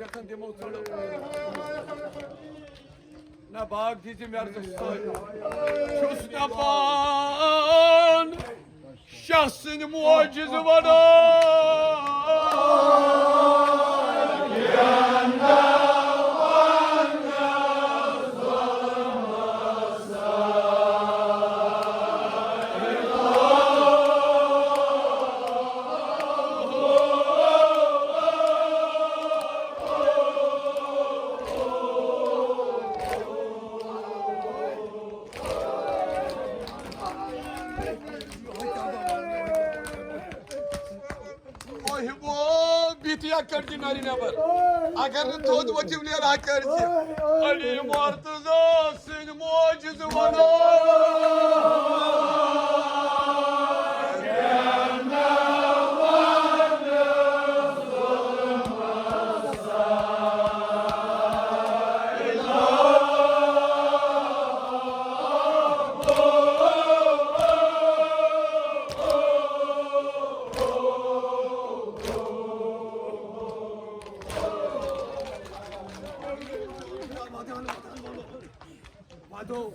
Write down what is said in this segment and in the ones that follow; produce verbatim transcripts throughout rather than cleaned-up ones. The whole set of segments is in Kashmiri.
یَتھ دِمو ژٕ۔ نہ باغ دیٖزِ مےٚ عرضس سۭتۍ۔ چھُس دَپان شاہ سٕنٛدۍ موجز وَنان۔ اوہہِ بو، بیٚہتھٕے ہا کٔڑۍ زِ نرِ نٮ۪بر۔ اگر نہٕ تھوٚد ؤتھِو نیرٕ ہا کٔڑۍ زِ۔ علی مرتضی سٕنٛدۍ موجز وَنان۔ وَدو،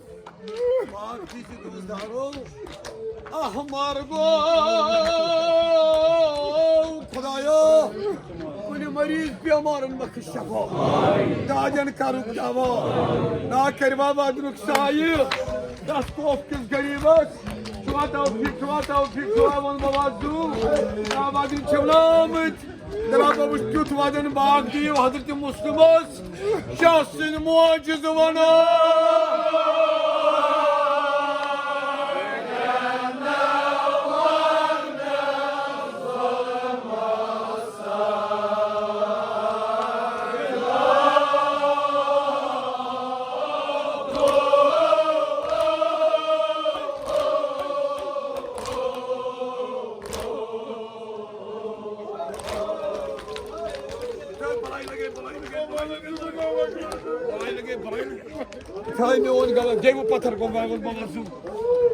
باغ کِس دوستدارو، احمر گوٚو خدایا، کُنہِ مریض بیمارن بخش شفا، دادٮ۪ن کرُکھ دوا، نا کٔرِوا وَدنُک سایہِ، دَس کوف کِس غریٖبس، چھُوا توفیٖق، چھُوا توفیٖق، چھُوا وَن بہٕ وَدٕ، نا وَدٕنۍ چھِو نہٕ آمٕتۍ۔ جناب، بہٕ وٕچھ کیُتھ وَدَن باغ دِیِو حضرت مسلمس، شاہ سٕنٛدۍ موجز وَنان۔ تھاے میون غلط، دیمو پتھر کو میں بابا سو۔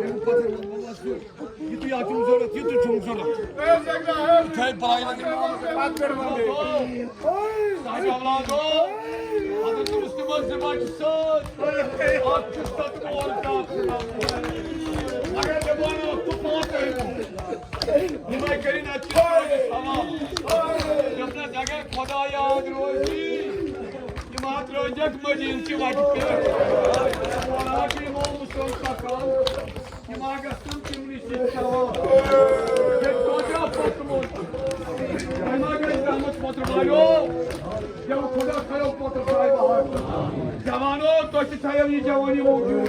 دیمو پتھر کو بابا سو۔ یہ تو یاتم ضرورت، یہ تو چھوم ضرورت۔ تھاے بھائی لگے۔ تاج اولادو، حضرت مصطفیٰ زبان ساتھ۔ آپ کس تک اور کا۔ اگر زبان تو پہنچ یِمے کٔرِن اَتہِ کِس روزس تمام۔ یۄس نہٕ جگہ خۄدا یاد روزِ، یِم اَتھ روزٮ۪کھ مٔنٛزِم چہِ وَتہِ پٮ۪ٹھ۔ وَلہٕ یِمو مُسلمان پَکان، یِم ما گژھن تِمنٕے سۭتۍ سوال۔ ییٚتہِ توتہِ آو پوٚتمُت۔ وۄنۍ ما گژھِ رحمت پوترٕ والٮ۪و؟ ییٚلہِ خۄدا تھٲیو پوترٕ صاحبہ حق۔ جوانو، تۄہہِ تہِ تھٲیو یہِ جوانی موٗجوٗد۔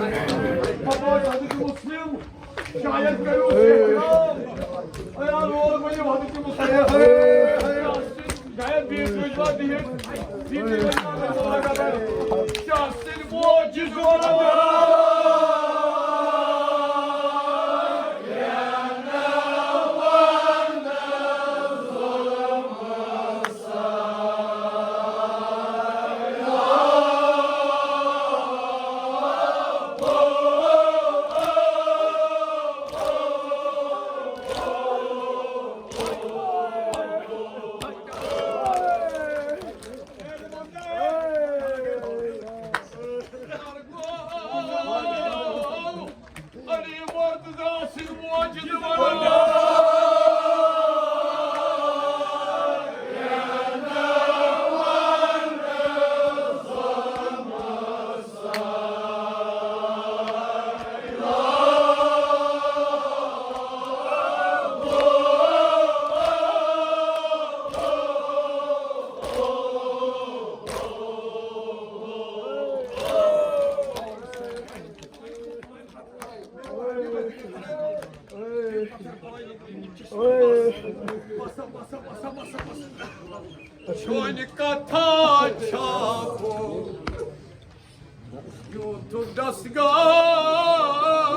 پَتہٕ اوس حضرت مسلم شاید کٔرِو احترام۔ اے آ، لول ؤنِو حضرت مصطفیٰ۔ شاید بیٚیِس روزِ وَتھ دِہِتھ۔ شاہ سٕنٛدۍ موج چھِ زورٕ۔ چٲنۍ کتھا چھا پوٚز؟ یوٗتھ دستگاہ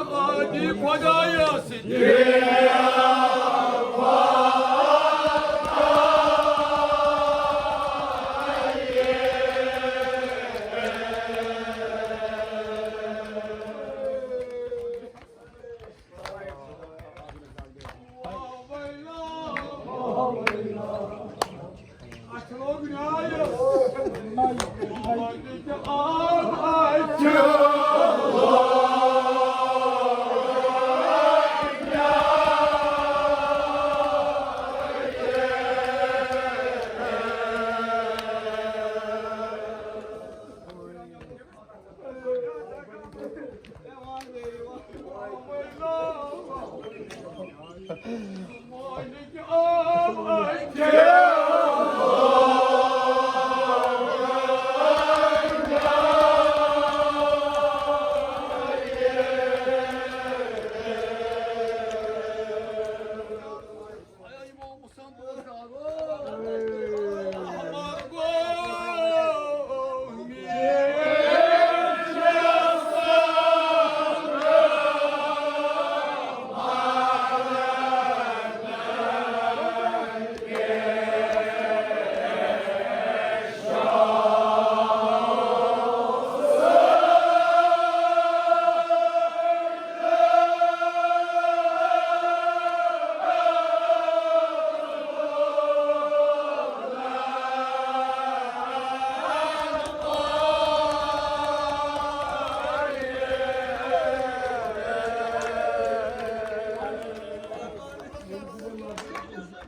وادی خۄدایس دِیا۔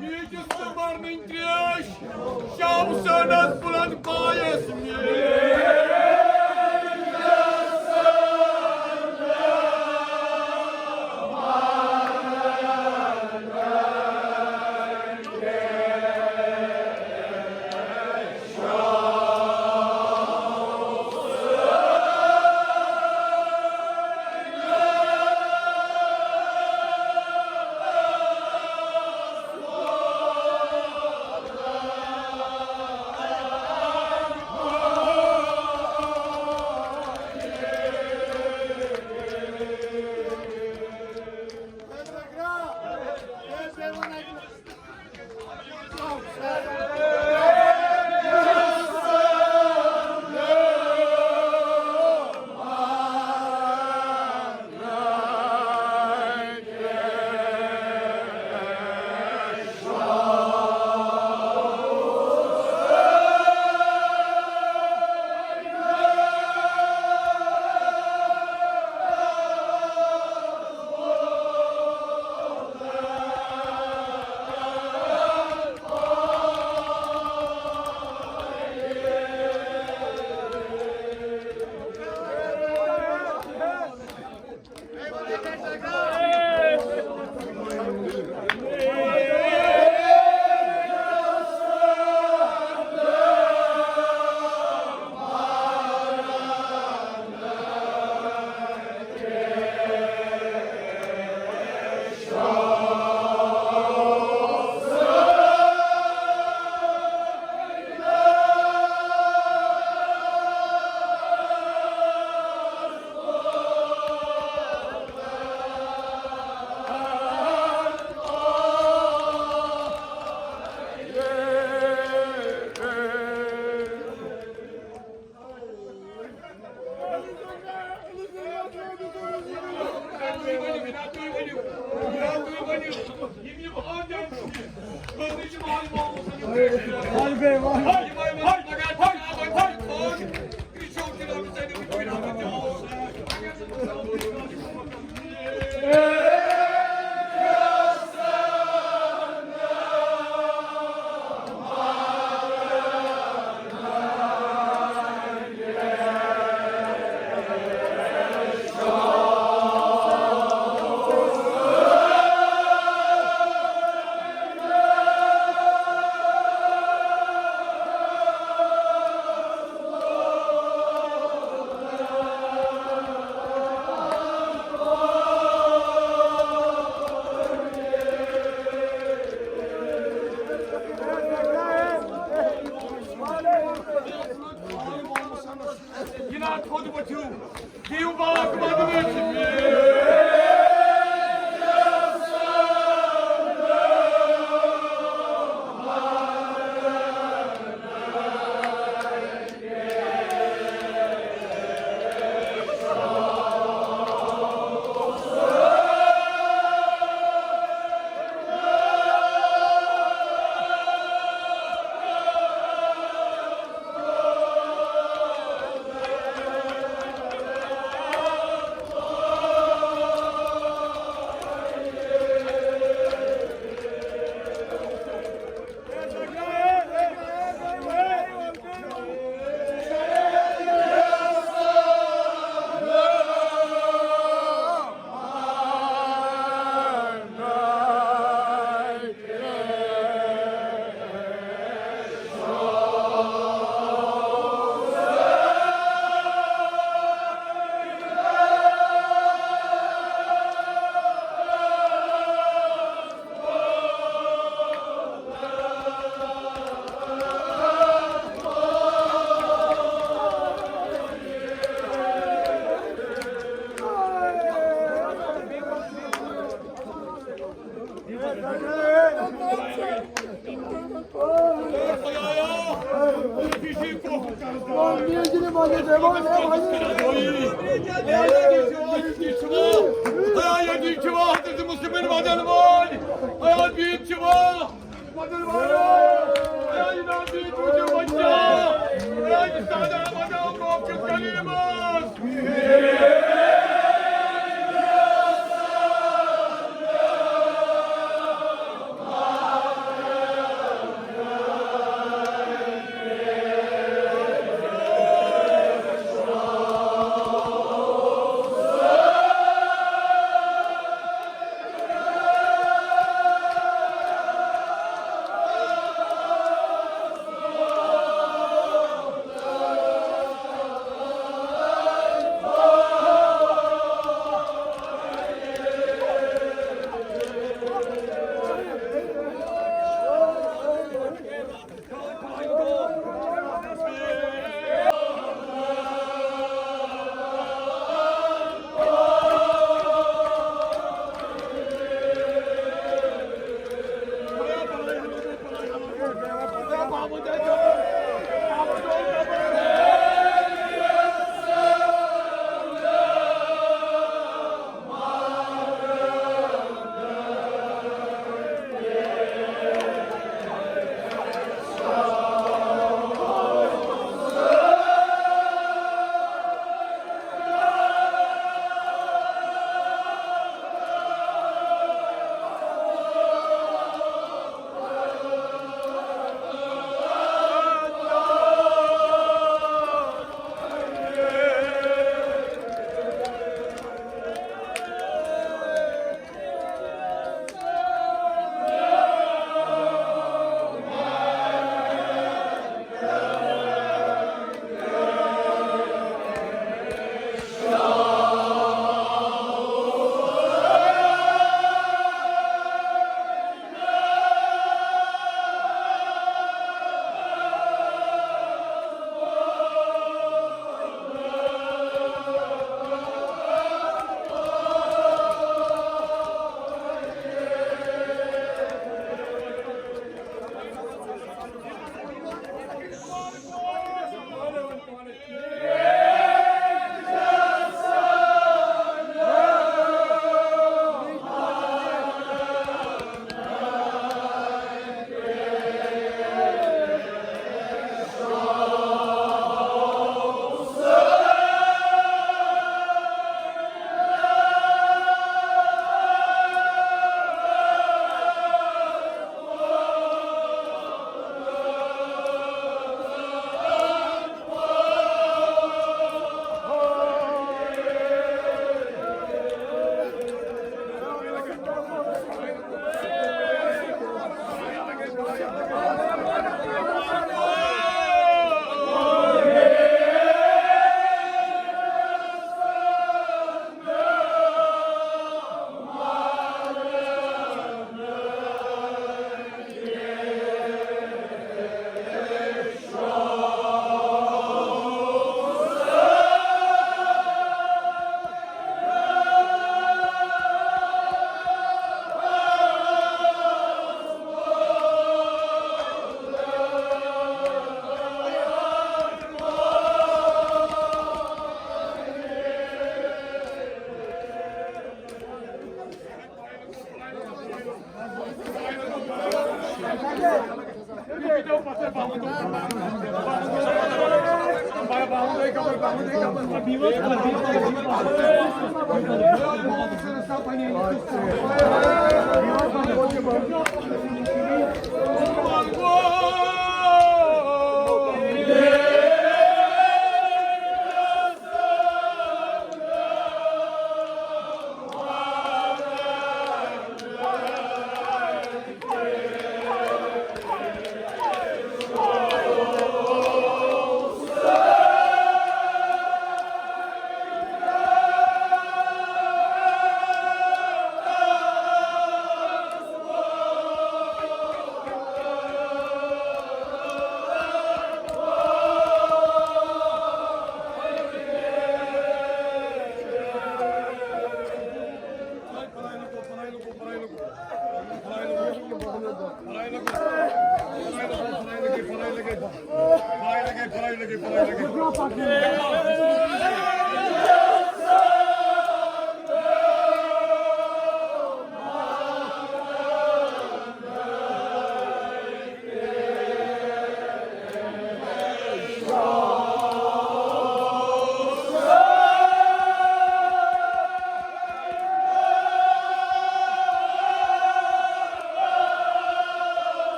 میٖٹھِس ژٕ مَرنٕنۍ ترٛیش، شمسَنَس بُلند پایَس میٖٹھ۔ جناب، تھوٚد ؤتھِو، دِیِو باغ مَدٕ وٕچھِتھ۔ حضرت مسلمن ودن وٲلۍ، حضرت مسلمن ودن وٲلۍ۔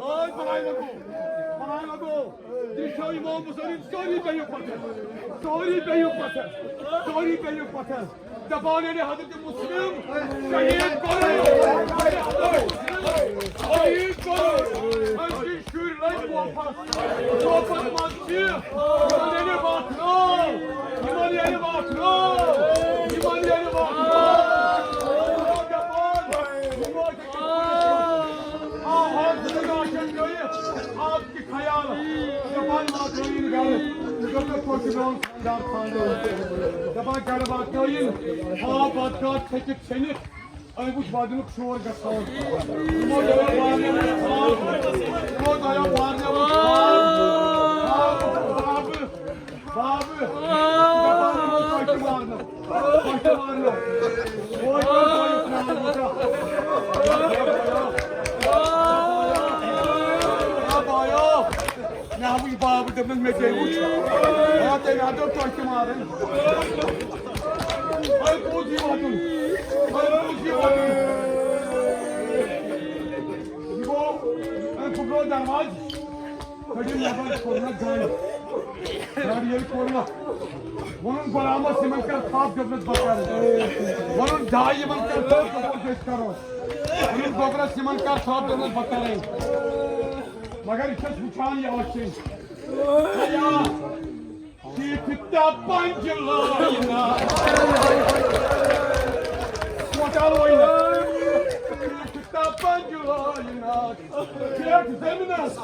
ہاے بلاے لگو، بلاے لگو۔ یہِ چھو امام حسین، سٲری پیٚیِو پتھر، سٲری پیٚیِو پتھر، سٲری پیٚیِو پتھر۔ دپان ییٚلہِ حضرت مسلم شہید کوٚرُن، شہید کوٚرُن، أمۍ سٕنٛدۍ شُرۍ لٔگۍ واپس، واپس منٛز چھِ یِمن ییٚلہِ واتنو، یِمن ییٚلہِ واتنو، یِمن ییٚلہِ واتنو، دپان، یِمو آ، آ، زٕ گاشن گٔیہِ، آب تہِ خیال۔ دپان واتنٲیِن گرٕ۔ دپان کوٚت چھُ میون خانٛدار ژھانٛڈُن؟ دپان گرٕ واتنٲیِن۔ آب بتہٕ کاک ژھیٚکِتھ ژھیٚنِتھ۔ أمۍ وُچھ ودنُک شور گژھان۔ یِمو درٛایو وارنہِ منٛز آب۔ یِمو درٛایو وارنہِ منٛز آب۔ آب، آب۔ بابہٕ، دپان یِمو تۄہہِ تہِ مارنو، تۄہہِ تہِ مارنو۔ وۄنۍ کر تۄہہِ اسلام وٕچھو؟ آ بایو، مےٚ ہا وٕچھ بابہٕ، دوٚپنَس مےٚ تہِ وٕچھ۔ آ تٔمۍ ہا دوٚپ تۄہہِ تہِ مارٕنۍ۔ وۄنۍ کوٚت یہِ وَدُن؟ وۄنۍ کوٚت یہِ وَدُن؟ یہِ گوٚو، أمۍ پھُٹرو دروازٕ۔ کٔڑِن نٮ۪بر، کوٚرنَکھ گنٛڈ۔ گنٛڈ ییٚلہِ کوٚرنَکھ، ووٚنُن غلامَس، یِمَن کر تھپھ، دیُتنَس بہٕ کرٕ۔ ووٚنُن دایہِ، یِمَن کر تھپھ، دوٚپُن أسۍ کرو۔ ووٚنُن گوٚبرَس، یِمَن کر تھپھ، دوٚپنَس بہٕ کرے۔ مگر یہِ چھَس وٕچھان یہِ ٲسِن۔ ہے یا، شیٖٹھ تہٕ پنٛجہِ لٲینَس۔ وۄٹھ لٲینَس۔ شیٖٹھ تہٕ پنٛجہِ لٲینَس۔ پٮ۪ٹھ زٔمیٖنَس۔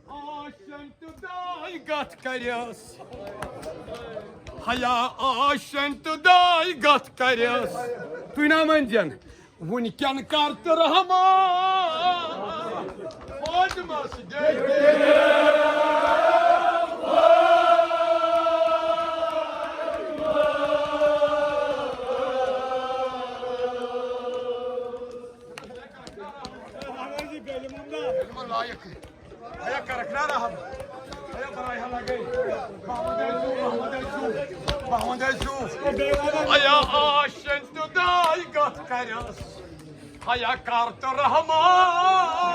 آشن تہٕ داے گتھ کریس۔ حیا آشن تہٕ داے گتھ کریس۔ تُہۍ نہ ؤنۍ زٮ۪ن۔ وٕنکٮ۪ن کر تہٕ رحمان۔ فاطمہ سٕنٛدِ لایق۔ ایا کرکھ نا رحم۔ ایا براے ہلا گئی۔ محمد یوسف، محمد یوسف، محمد یوسف۔ ایا آشن تہٕ داے گتھ کریس۔ ایا کر تہٕ رحمان۔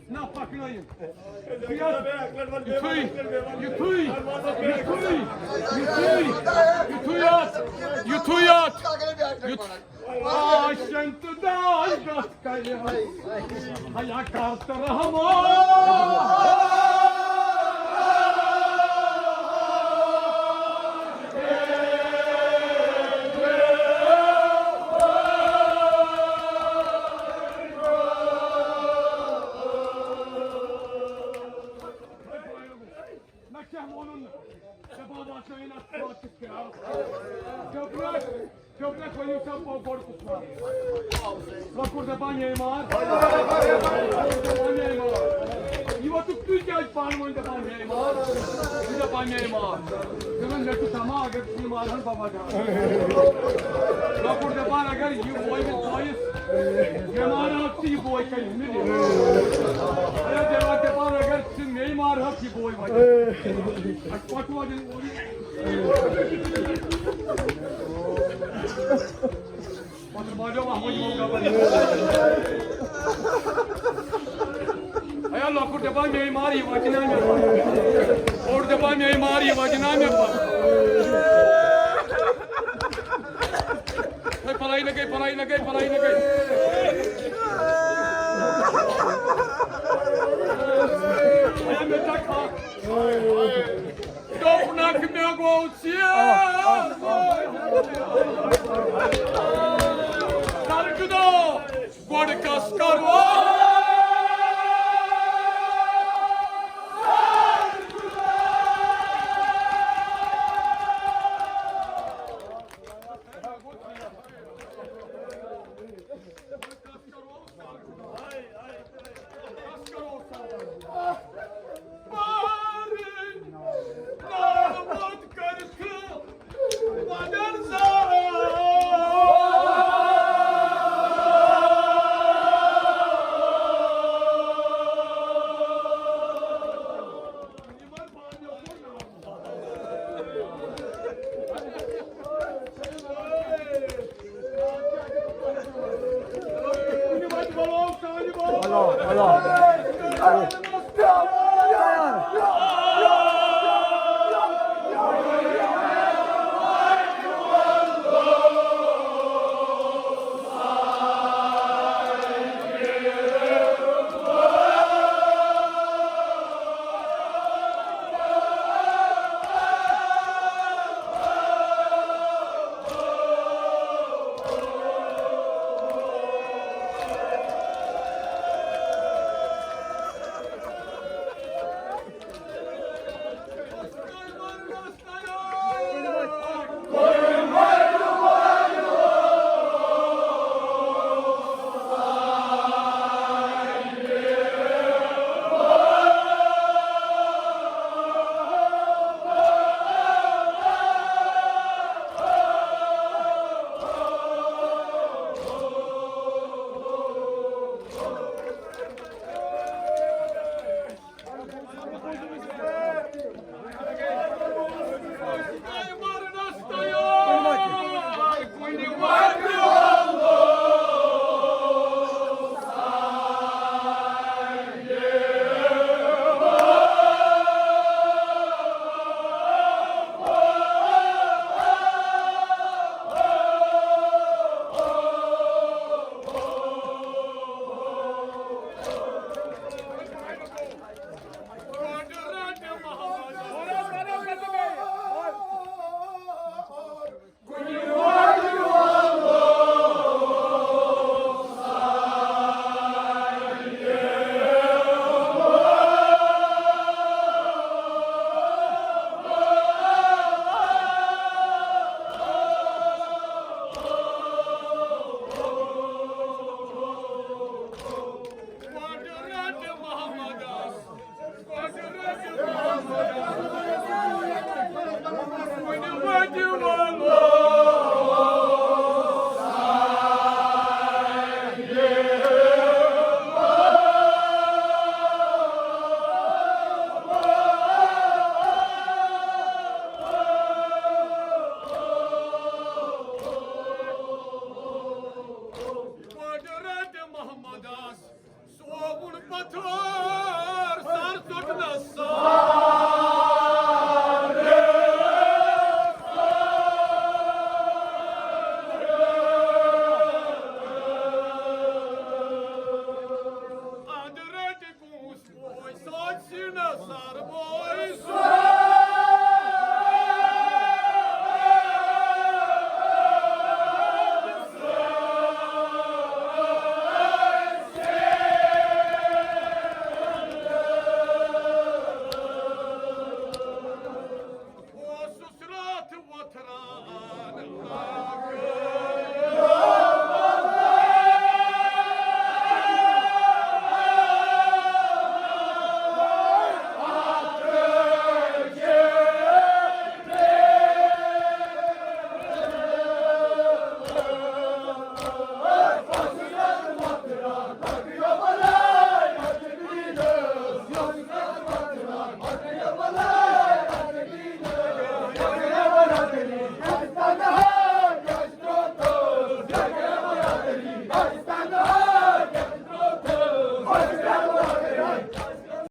نہ، پکنٲیِن۔ یُتھُے، یُتھُے، یُتھُے، یُتھُے، یُتھُے اَتھ، یُتھُے اَتھ، یُتھ-، آشن تہٕ داے گژھ کَرِ۔ حیا کر تہٕ رحمان۔ نہ کیٛاہ ووٚنُن؟ ژےٚ بابا چھُ یِنہٕ اَتھ پاکِس کیٛاہ؟ جبرت، جبرت ؤنِو سا بہٕ گۄڈٕ کُس وَنہٕ؟ لۄکُٹ دَپان یے مار۔ دَپان یے مار۔ یہِ ووتُکھ تُہۍ کیٛازِ پانہٕ ؤنۍ دَپان یے مار؟ یہِ دَپان یے مار۔ دَپان مےٚ چھُ سَما اگر یہِ مارہَن بابا جان۔ لۄکُٹ دَپان اگر یہِ وویہِ ژایِس، مےٚ مارہَکھ ژٕ یہِ بوے کَرِ مےٚ۔ اے دٮ۪وان دَپان اگر ژٕ مے مارہَکھ یہِ بوے وَنہِ۔ اَسہِ پَکو وۄنۍ۔ پتہٕ باجو احمد یِمو گبر۔ اے لۄکُٹ دَپان مے مار یہِ وَتہِ نا مےٚ پَتہٕ۔ بوٚڑ دَپان مے مار یہِ وَتہِ نا مےٚ پَتہٕ۔ اے پھلاے نہ گٔے، پھلاے نہ گٔے، پھلاے نہ گٔے۔ اے مےٚ چھا کھا-، دوٚپنَکھ مےٚ گوٚو ژیر۔ سرٕ جُدو، گۄڈٕ کَس کَرو؟ سووُن پتھر سر ژوٚٹنس۔